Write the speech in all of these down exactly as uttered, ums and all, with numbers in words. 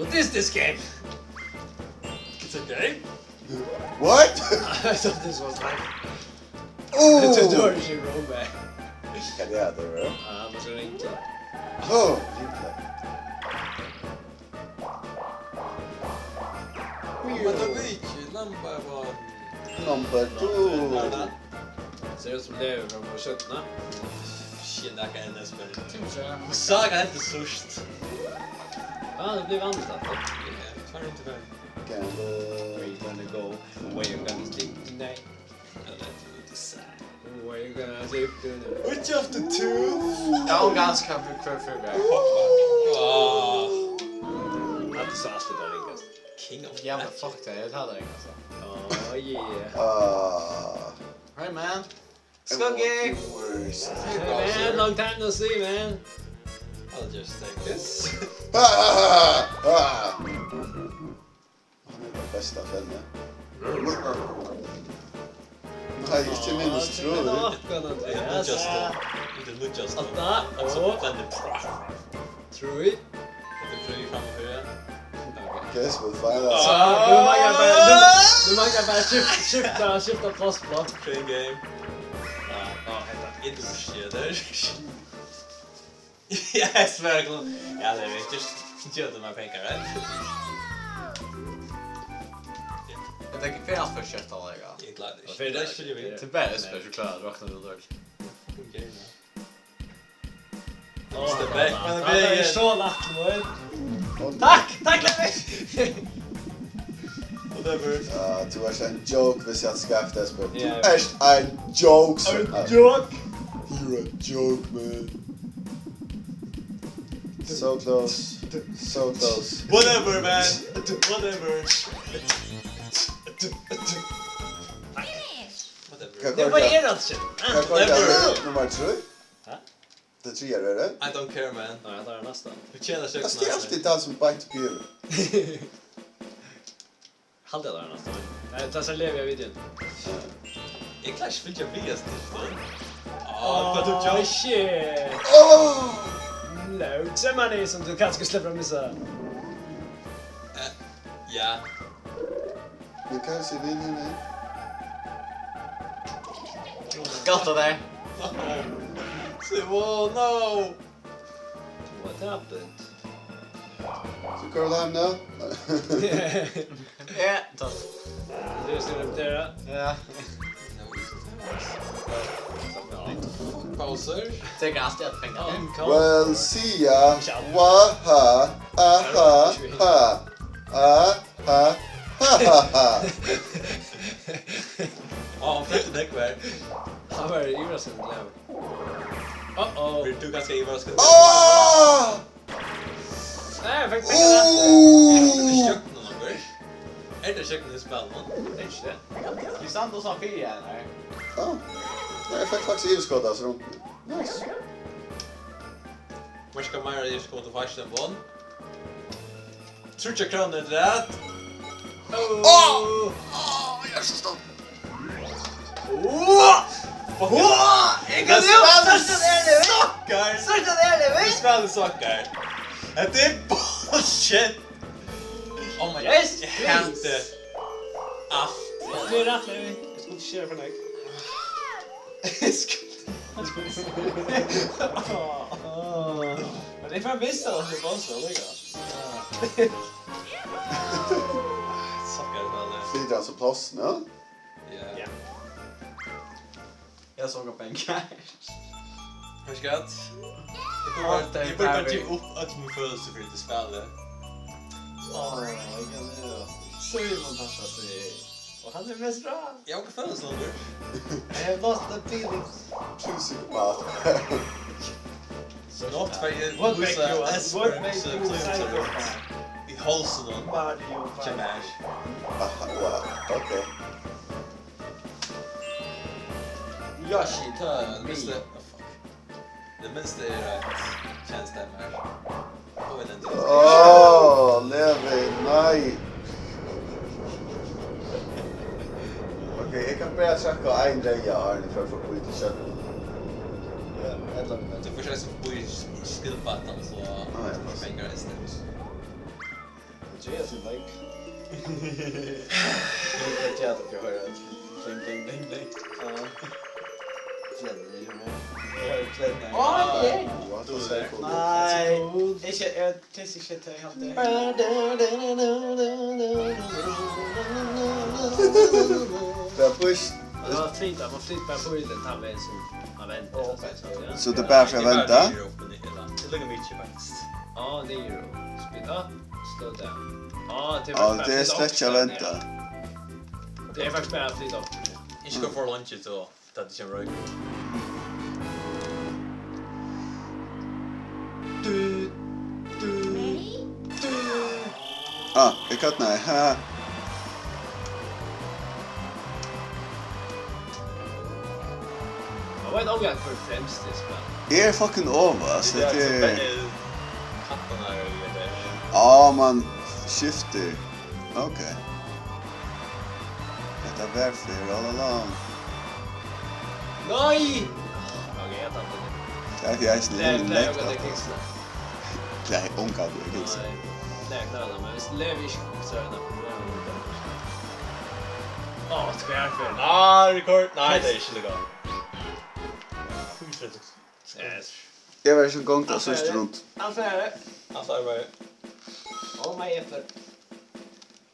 What is this game? It's a game? What? I thought this was like Oh! a tutorial room, man. Hvat er tað, bro? Ah, man skal ringe. Oh, ringja. What a beach, number one. Number two. Ser ut som det er fra vår kjøttene. Shit, det kan jeg nesten spille. Tusen. Saga helt det sørst. Ja, det blir vanskelig. Turn into fem. Gamble. Where you gonna go? Where you gonna sleep tonight? Eller to decide. Where you gonna sleep tonight? Which of the two? Ja, hon ganska för för för väl. Ah, Not the sauce, but I guess. King of Ja, men fuck det, jag tar det alltså. Oh yeah. Ah. Hey man. I Skuggy. want you worse. Hey man, long time no see, man. I'll just take this. Ha, ha, ha, ha. Hann er tann besta fenni. Nei, ikki minus True. Det er just det. Det er just det. Åtta. Og så Og den der. True. Det er True framfor. Guess we'll find out. Du manglar bara, du, du manglar bara skift, skifta, skifta plass på. Train game. Ja, ja, hetta er det shit der. Ja, jeg sverger ikke. Ja, det er viktig. Ikke at det er penger, right? Jag tänker för att försöka ta det. Jeg er glad. Det er ikke vi. Till bäst för att klara rakt under dörren. Okay, ja. Åh, Step back, ja, man, ja, baby. Det er så lett, man. Oh, Takk, takk, Levi. Whatever. Ja, tú ert ein joke, hvis jeg skal skaffe deg spill. Du Ja. ert ein joke, Are you Sven. drunk? You're a joke, man. So close. So close. Whatever, man. Whatever. Whatever. Det var helt shit. Hva var det? Nummer tre? Hæ? Det tredje, er det? I don't care, man. Nei, det er nesten. Fortjener ikke Hva er det alltid det som bite beer? Halda tær, Anna. Nei, ta seg Levi av videoen. Jeg klarer ikke å følge med, Stifton. Åh, hva du gjør? Shit. Åh! Loads of money som du kanskje slipper å misse. Ja. Men hva er det, nei, nei, nei? Skatta där. Se, oh no! What happened? Så går det hjem nå? Ja, tack. Du skal repetere. Ja. Bowser. Tänker alltid att pengar. Ja, kom. Well, see ya. Waha. Aha. Ha. Aha. Ha ha ha. Ja, han fikk det ikke mer. Han var i Brasil, Levi. Uh-oh. Blir du ganske overrasket? Åh! Nei, jeg fikk pengar. Er det Oh! kjøkken noen ganger? Er det kjøkken i spillet nå? Det er ikke det. Vi stannar oss av fyra här. Ja. Nei, jeg fikk faktisk overskudd, altså. Nice. Hvor skal mer jeg skal til faktisk en bånd? Tríggjar krónur til det. Åh! Åh, jeg er så stolt. Åh! Åh! Jeg kan jo! Sokkar! Sokkar, det er det, vi! Spiller sokkar. Det er bullshit! Oh my god, Yes, jeg hater alt. Det er rett, Levi. Jeg skulle ikke skjere for deg. Men jeg får vise deg at det er vanskelig, det er godt. Sokkar, det er det. Flyter han så plass nå? Ja. Ja. Jag såg upp en guy. Hva skal jeg? Jeg burde bare, jeg burde bare gi opp alt min følelse for dette spillet. Åh, jeg kan leve. Sorry, man tar seg til. Og han er mest bra. Jeg har ikke følelse lenger. I have lost the feelings. Tusen mat. Så nå får jeg What make vise you, what Esperance make you pløyelse psycho? Rundt i halsen og Body of til meg. Aha, wow, ok. Yoshi, ta Ja, en hvis bil. det, oh, fuck. Det minste er at kjennes det mer. Åh, den Åh, Levi, nei. Ok, jeg kan bare trykke á ein reyða her, før jeg får bli til kjøtt. Ja, ett eller annat. Du får sjansen til å bli skilpaddan, så Ah, ja, smenger det i stedet. Tjey, sum like. Nú skal eg gera tað, eg hoyri. Bling, bling, bling, bling. Ja. Kjenner du meg? Nei, ikki, eg kyssi ikki tey, haldi eg. Bara push. Ja, tað var flyt, man flyt bara pílin tann vegin sum man vendi, so at siga, ja. So tað er bara fyri at venda? Tað liggur mikið, faktiskt. Á, niður og speed up, slow down. Á, tað er faktiskt bara at flyta upp, ja. Á, tað er slett ikki at venda. Tað er faktiskt bara at flyta upp. Ikki ganga for langt, so. Tá tað kemur roykur. Du, du, du. Ah, eg kódnaði. Ha. Eg veit ongan hvør fremst er spæl. Eg eri fucking over, altso, tað er so, hetta er, kappan her og tað er. Á, man skiftir. Ok. Hetta var fair all along. Nei! Ok, eg tapti. Tað er tí eisini. Nei, nei, lent, nei, at tað er kiksað. Nei, ongantíð er kiksað. Nei, nei, nei, nei, men viss Levi ikki kiksar, er tað problem. Á, tvær ferð. Á, rekord. Nei, tað er ikki líka. Yes. Eg var ikki í gongd av síðstu rundu. Hann fer. Hann fer bara. Oh my effort.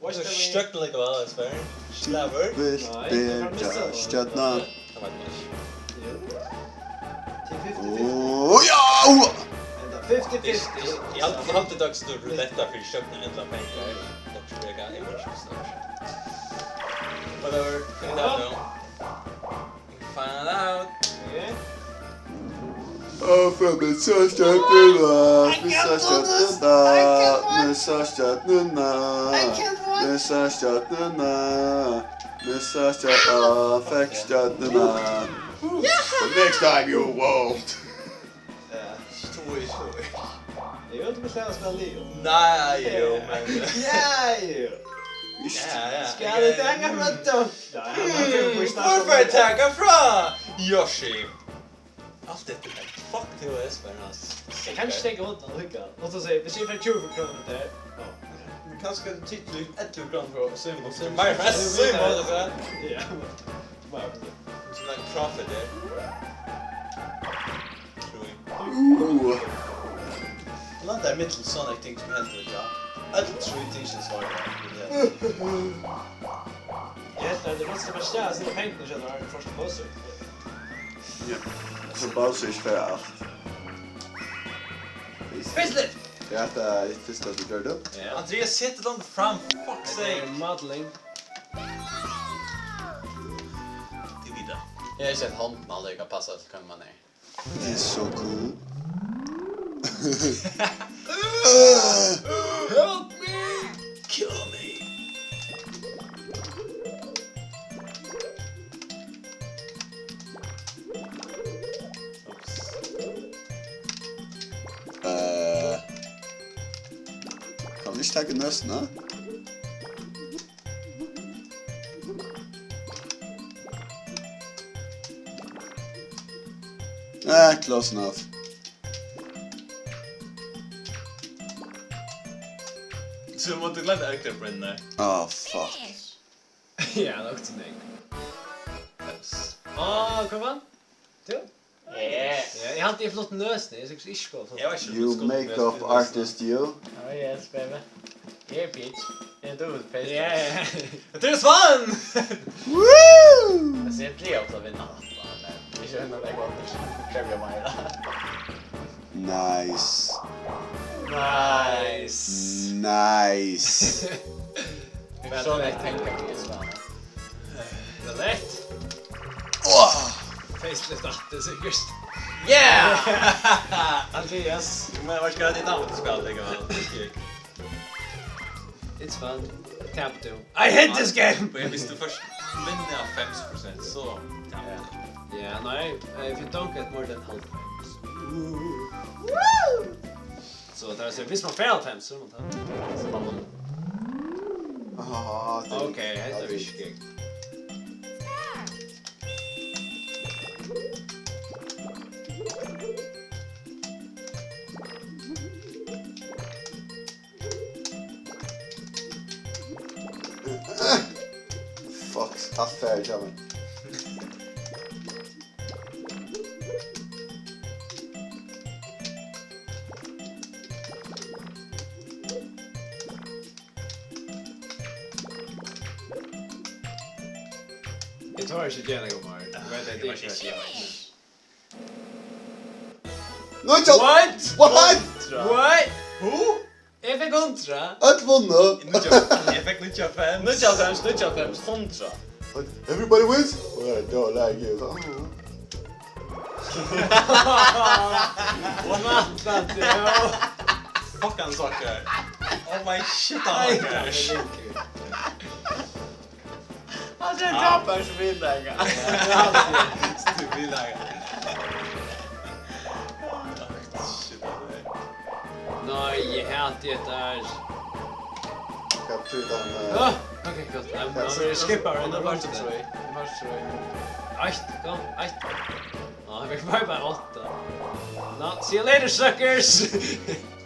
Tað er stjørna líka væl, eg spyr. Slaver. Vilt byrja stjørna. Tað veit eg ikki. Jú. Tað er fifty fifty. Ó, ja! Enda fifty fifty. Eg, eg, eg haldi, eg haldi, tað er størri ruletta fyri stjørnu enn til pengar. Tað er ikki, eg veit ikki, hvussu tað er. Whatever. Find out now. Find out. Áfram, missa stjørnuna, missa stjørnuna, missa stjørnuna, missa stjørnuna, missa stjør-, á, fekk stjørnuna. But next time you won't. Ja, sorry, sorry. Eg veit ikki, hvat eg skal liva. Nei, jú, men ja, jú. Ja, ja. Skal eg taka frá dømt? Nei, hann hevur fingið. Hvør fær taka frá? Yoshi. Alt dette her. Fuck T O S, men altså. Eg kann ikki taka hondina allíkavæl. Og so siga, viss eg fekk tjúgu krónur har. Ja. Men kanska tjúgu, ellivu krónur frá Simon. Meira frá Simon, ja. Ja. Meira frá Simon. Sum er profit har. Trúi. Uh. Landa í middel, sovorðin ting sum hendir, ja. Øll trý tingini svara. Eg helt, at tað var Sebastian sum fekk pengarnar, sum var fyrsta Bowser. Ja. So Bowser ikki fær alt. Facelift! Ja, tað er fyrsta, tú gjørdi. Ja. Andreas, set teg langt fram, fuck's sake. Modeling. Tit vita. Eg havi sett hondina allíka passa til hvønn man er. Tað er so cool. Help me! Kill me! Oops. Eh, kann man ikki taka nøsina? Eh, close enough. So, you want to let the actor friend there? Oh, fuck. Ja, nokk so nógv. Á, hvat vann? Tú? Yes. Ja, eg haldi, eg flutti nøsini, eg er sikkurt ikki góður. Eg var ikki You makeup artist, you. Oh yes, baby. Yeah, bitch. Eg dugi face. Yeah, yeah. This one! Woo! Altso, eg plagar ofta at vinna hatta, men eg skilji, at eg gott. Krevji meira. Nice. Nice. Nice. Men so er tað tenkt, at eg skal. Tað er lætt. Åh! Facelift aftur, sikkurt. Yeah! Andreas. Men eg veit ikki, hvat er navnet til spilið, likevel. It's fun. Tap to. I hate this game! Og eg visti først, men ja, fem prosent, so tap to. Ja, nei, if you don't get more than halvfems. So, tað er, so, viss man fær hálvfems, so er man tað. So man vann. Aha, tað er... Ok, hetta er ikki gøy. Alt farið hjá mær. Eg tori ikki at gera nakað meir. Eg veit, eg veit ikki. Nítjan! What? What? What? Who? Eg fekk hundrað. Øll vunnu. Níggju-, eg fekk níggjuoghálvfems. Níggjuoghálvfems, níggjuoghálvfems, hundrað. Everybody wins? Well, I don't like it. Oh. What happened, yo? Fuck, hann suckar. Oh my shit, hann suckar. Hann er ein dropper sum vil nakað. Sum vil nakað. Shit, nei. Nei, eg hati hetta her. Hvat er tað, eh? Ah, ok, gott. Nei, men hann verður skipaður, hann er bara trý. Hann er bara trý. Eitt, kom, eitt. Á, hann fekk bara, bara átta. Ná, see you later, suckers!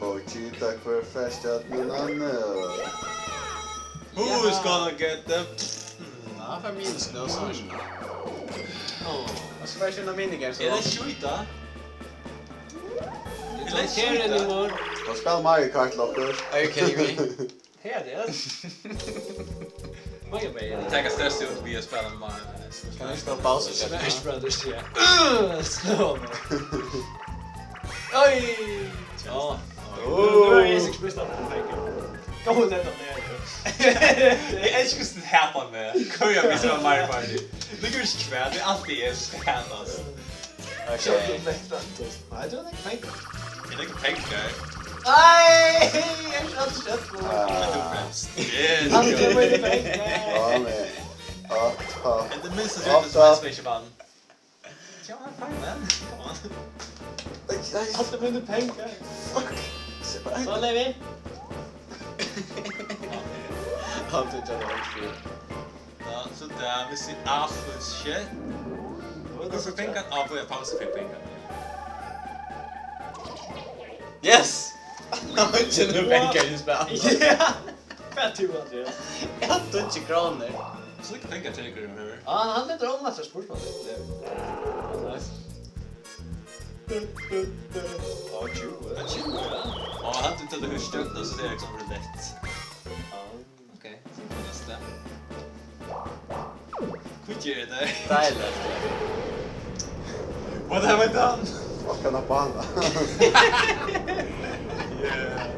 Og kita hvør feststjørnuna nú. Who's gonna get the... Hmm, hann fær minus nú, so. Á. Og so fær eg sinna minigames. Er tað skjóta? Eg don't care anymore. Og spæl Mario Kart, Loftur. Are you kidding me? Her er tað. Mario Maker. Taka stress út við at spæla Mario. Kann eg spæla Bowser? Smash Brothers, ja. Øh, slå mig. Oj! Ja. Åh. Nú er eg sikkurt mist allan pengar. Góð, lata meg. Eg elski, hvussu tú hatar meg. Hvørja vit spæla Mario Party. Tú gert ikki hvat, tað er altíð eg sum skal hatast. Ok. Sjálvt um tað er fantastiskt. Nei, tú hevur nakrar pengar. Eg hevði nakrar pengar. Ei, eg er so skjótt. Ah. Men tú fremst. Yeah, aldri meira pengar. Á, nei. Á, á. Hetta er minsta trygdin sum ein ikki vann. Ja, fine, man. Come on. Ei, ei. Aldri meira pengar. Fuck. So, Levi. Hann tykir tað var Ja, so tað, hvis vi avslutter. Hvussu pengar? Á, fyri at pausa fyri pengar. Yes! Hann tjenar pengar í spæl. Ja! Fett, tú, Andreas. Eg havi tíggju krónur. So lítið pengar tekur hann her. Á, hann letur um at spurt meg. Nice. Á, tjúgu. Á, tjúgu, ja. Á, hann tykir tað er støkt, so tað er eksamen lett. Á. Ok, so er tað næsta. Hví ger eg tað? Deiligt. What have I done? Fuck, hann er bana. Yeah.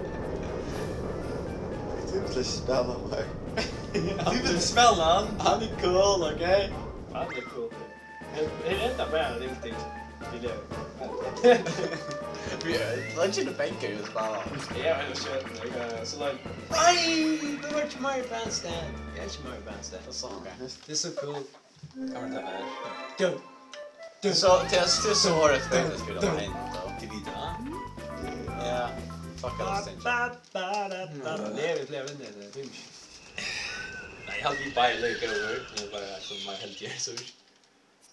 Tú vilt ikki spæla meir. Tú vilt spæla hann? Hann er cool, ok? Hann er cool. Her, her er tað bara ringt ting. Vit eru. Vit eru, tað er ikki banker, vit spæla. Ja, men skjótt, okay, so, like, nei, tú ert ikki meir bandstand. Eg eri ikki meir bandstand. Tað er so, okay. Tað er so cool. Kann man ta her? Dum. Tað er so, tað er, tað er so hard at spæla, spæla ein, tá. Til vita. Ja. Fuck, eg har stengt. Ba, ba, ba, da, da, da. Levi, levi, levi, levi. Nei, eg haldi, vit báðir leika over. Eg bara, sum, meir heldigur, so.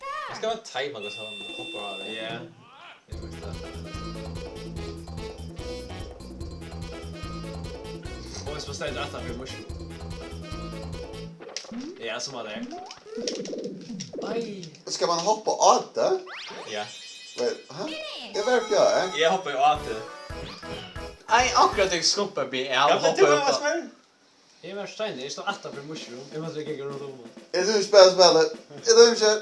Man skal bara tima, hvussu hann hoppar av. Ja. Eg veit tað. Og hvis man stendur aftan fyri mushroom. Ja, sum hann er. Ai. Skal man hoppa á tað? Ja. Wait, hæ? Eg var uppi á, eh? Eg hoppaði á tað. Ai, akkurát eg skuppaði meg, eg hoppaði upp á. Eg var steinur, eg stóð aftan fyri mushroom, eg mátti ganga rundt um hann. Eg tími ikki spæla spælið. Eg tími ikki.